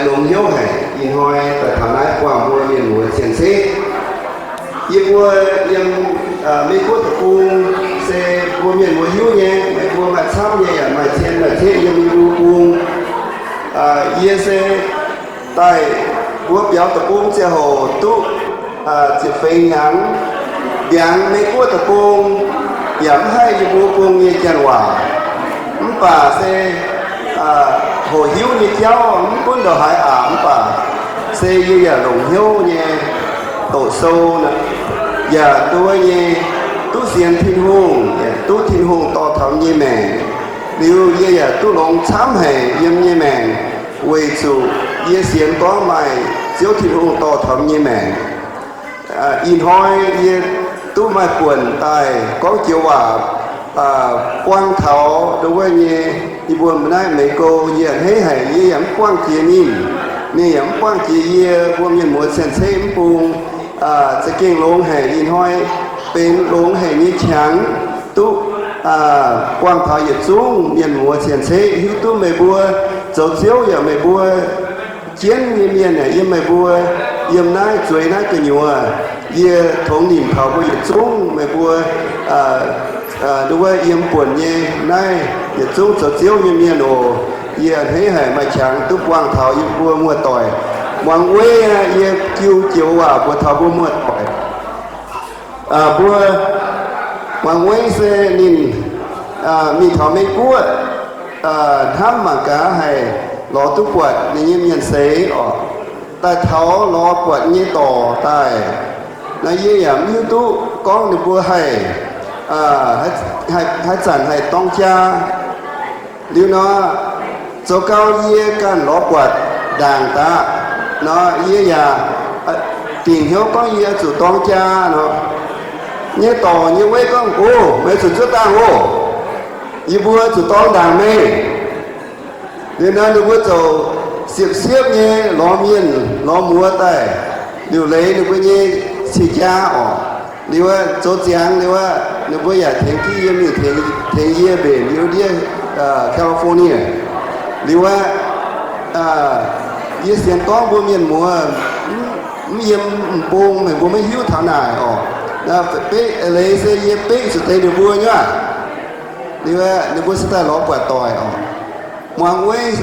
longx hnyouv haic. Ih hnoi daaih taux naaiv buangh mbuo mienh muoz cien-ceqv. Yie mbuo yiem Meiv Guoqv deic-bung se mbuo mienh muoz hiuv nyei, meih mbuo maaih camv nyei yaac maaih cien maaih ceqv yiem yie mbuo bung. Yie se daaih mbuo biaux deic-bung ziangh hoc duqv ziepc fingx hnyangx, mbiaangx Meiv Guoqv deic-bung yaac mv haih yie mbuo bung nyei janx-waac. Mv baac se hoqc hiuv nyei jauv mv gunv ndongc haaix aqc, mv baac se yie yaac longc hnyouv nyei doqc sou, yaac duqv nyei, duqv sienx Tin-Hungh, yaac duqv Tin-Hungh dorh taux yie nyei maengc. Liuz yie yaac duqv longx camv haic yiem yie nyei maengc, weic zuqc yie sienx gorngv maaih Ziouv Tin-Hungh dorh taux yie nyei maengc. Ih hnoi yie duqv maaih buonc daaih gorngv joux waac buang taux ndongc wuov nyei, yie mbuo naaiv Meiv Guoqv, yie a'hneiv haic, yie yaac mv buangh jiex ninh, ninh yaac mv buangh jiex yie, mbuo mienh muoz cien-ceqv mv bung. Za'gengh longx haic, ih hnoi benx longx haic nyei qangx duqv buangh taux yietc zungv mienh muoz cien-ceqv, hiuv duqv meih mbuo zoux Ziouv yaac meih mbuo jienv nyei mienh yaac yiem meih mbuo, yiem naaiv zueiz naaiv gu'nyuoz, yie tongx nimc taux mbuo yietc zungv meih mbuo ndongc wuov yiem buonc nyei naaiv yietc zungv zoux Ziouv nyei mienh oc. Yie a'hneiv haic maaih qangx duqv buangh taux yie mbuo muoz-doic. Muangx weiv aqv, yie jiu joux waac mbuox taux mbuo muoz-doic. Mbuo muangx weiv se ninh mingh taux Meiv Guoqv hnamv mangc gaax haih lorz duqv buatc ninh nyei mienh seix oc. Daaih taux lorz buatc nyei dorc daaih, naaiv yie yaac mv hiuv duqv gorngv ninh mbuo haih, haih, haih zanc haih dorng jaa. Liuz nor, zoux gau yie ganh lorz buatc ndaangc daaih nor, yie yaac dingc hnyouv gorngv yie zuqc dorng jaa nor. Nyei dorc nyei weiv gorngv, Ov, meih zuqc zuov dangh oc. Yie mbuo zuqc dorng ndaangc meih. Liuz nor ninh mbuo ziouc siepv-siepv nyei lorz mienh lorz muoz daaih liuc leiz ninh mbuo nyei cing jaa oc. Liuz aqv, zoux ziangx liuz aqv, ninh mbuo yaac tengx jienv yie mingh tengx, tengx yie mbenc liuz ndiev California. Liuz aqv, yie sienx gorngv mbuo mienh muoz mv yiem m'bung, meih mbuo maiv hiuv taux naaic oc. Beqv leiz se yie beqv zuqc deix ninh mbuo nyei aqv. Liuz aqv, ninh mbuo se daaih lorz buatc doic oc. Muangx weiv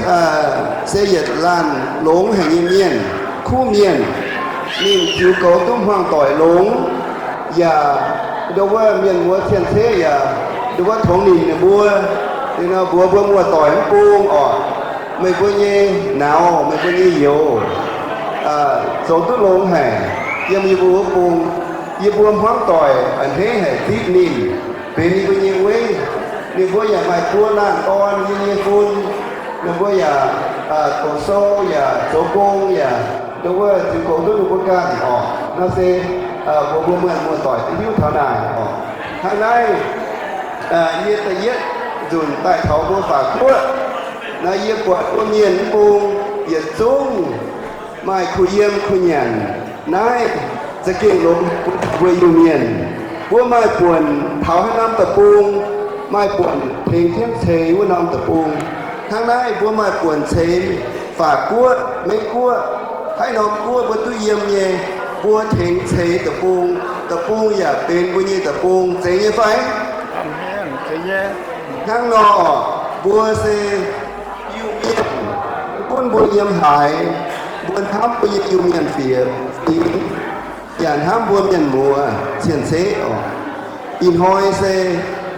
se yietc laanh longx haic nyei mienh, kuv mienh. Ninh ziux goux duqv hmuangx doic longx, yaac ndongc wuov mienh muoz cien-ceqv yaac ndongc wuov tongx nimc ninh mbuo. Liuz nor mbuox mbuo muoz-doic mv bung oc, meih mbuo nyei nauz, meih mbuo nyei youz zoux duqv longx haic yiem yie mbuo wuov bung. Yie mbuo hmuangv doic a'hneiv haic zipv ninh benx yie mbuo nyei weiv. Ninh mbuo yaac maaih buo laanh dorn yiem nyei fun. Ninh mbuo yaac doqc sou yaac zoux gong yaac ndongc wuov ziux goux duqv ninh mbuo ganh oc. Nor se mbuox mbuo muoz-doic hiuv taux naaic oc. Hnangv naaiv, yie da'yietv nzunc daaih taux mbuo Faatv Guoqv nor, yie buatc mbuo mienh mv bung yietc zungv maaih kuh yiem kuh nyanc. Naaiv za'gengh longx mbuo Iu-Mienh. Mbuo maaih buonc taux haaix norm deic-bung, maaih buonc tengx jienv ceix wuov norm deic-bung. Hnangv naaiv mbuo maaih buonc ceix Faatv Guoqv, Meiv Guoqv, haaix norm guoqv mbuo duqv yiem nyei, mbuo tengx ceix deic-bung, deic-bung yaac benx mbuo nyei deic-bung. Zeiz nyei fai? Hnangv nor, mbuo se Iu-Mienh, mv gunv mbuo yiem haaix, mbuo hnamv mbuo nyei Iu-Mienh fiev fingx, yaac hnamv mbuo mienh muoz cien-ceqv oc. Ih hnoi se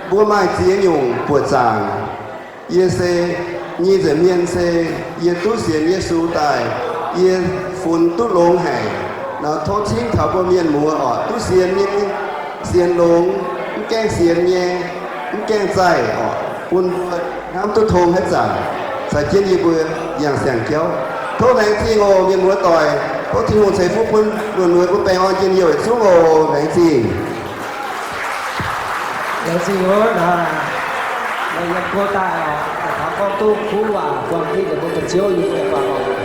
mbuo maaih ziex nyungc buoqc zaangc. Yie se, nyic nza'hmien se yie duqv sienx Yesu daaih, yie funx duqv longx haic. Nor tov cingv taux mbuo mienh muoz oc, duqv sienx nyei, sienx longx, mv gaengh sienx nyei, mv gaengh zaih oc, bun mbuo hnamv duqv tong haaix zanc caux jienv yie mbuo yangh siang-jauv. Tov laengz zingh oc, mienh muoz-doic. Tov Tin-Hungh ceix fuqv bun muoz-doic mbuo baengh orn njien-youh yietc zungv oc. Laengz zingh. Laengz zingh oc. Meih yiem go daaih oc, daaih taux gorngv duqv kuv waac buangh gitv ninh mbuo fu'jueiv yie mbuo daaih buangh oc.